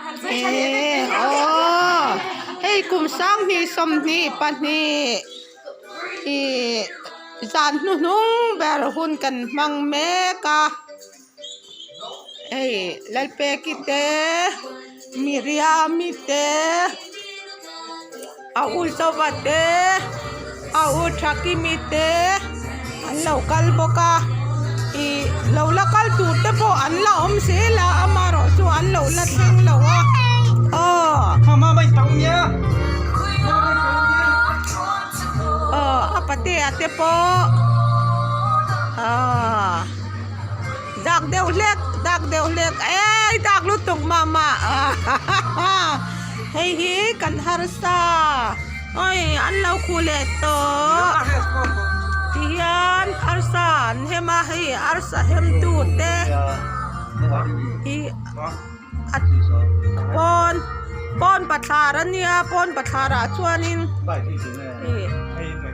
Eee aww hei kum sanghnih sawmhnih pahnih ihh zan hnuhnung ber hun kan hmang mek a hei Lalpeki te Miriami te a u Zova te a u Thakimi te an lo kal bawk a ih lo la kal tur te pawh an la awm zel a amaherawh chu an lo la thleng lo a aw aw a patea te pawh aw dak deuh hlek dak deuh hlek eii dak lutuk mah mah hei hi kan harsa awi an lo khuh leh tawh tihian arsa an hem a hei arsa hem tu te hi a pawn pawn bathlar a nia pawn bathlar ah chuanin ih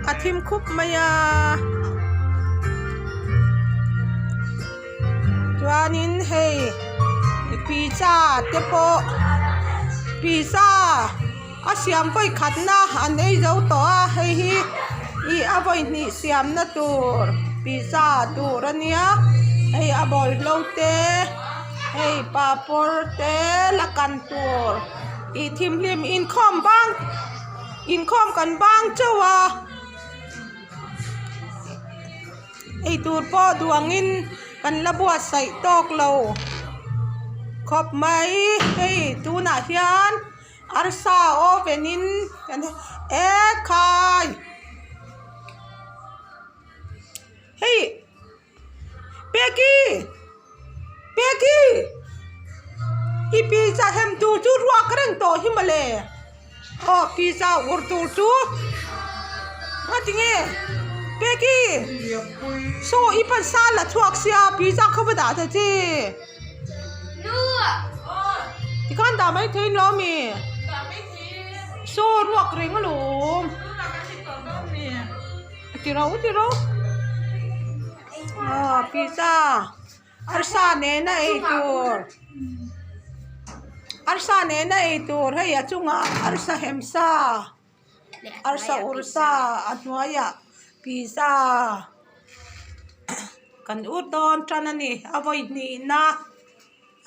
a thim khup mai a chuanin hei pizza te pawh pizza a siam vawi khatna an ei zo tawh a hei hi ih a vawi hnih siamna tur pizza tur a nia hei a bawlhlo te hei papawr te la kan tur ih thimhlim inkhawm bang inkhawm kan bang chauh a. Eitur pawh duangin kan la buatsaih tawk lo khawp mai hei tunah hian arsa oven in kan ekhai hei peki peki i pizza hem tur chu ruak reng tawh hi mawle aw pizza ur tur chu ngatinge peki saw i pan sa la chhuak sia pizza kha va dah ta che tikhan dah mai thei lo ami saw ruak reng alawm tiro tiro aw pizza arsa nena ei tur arsa nena ei tur hei a chungah arsa hem sa arsa ur sa a hnuaiah pizza kan ur dawn tan a ni a vawi hnihna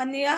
a nia.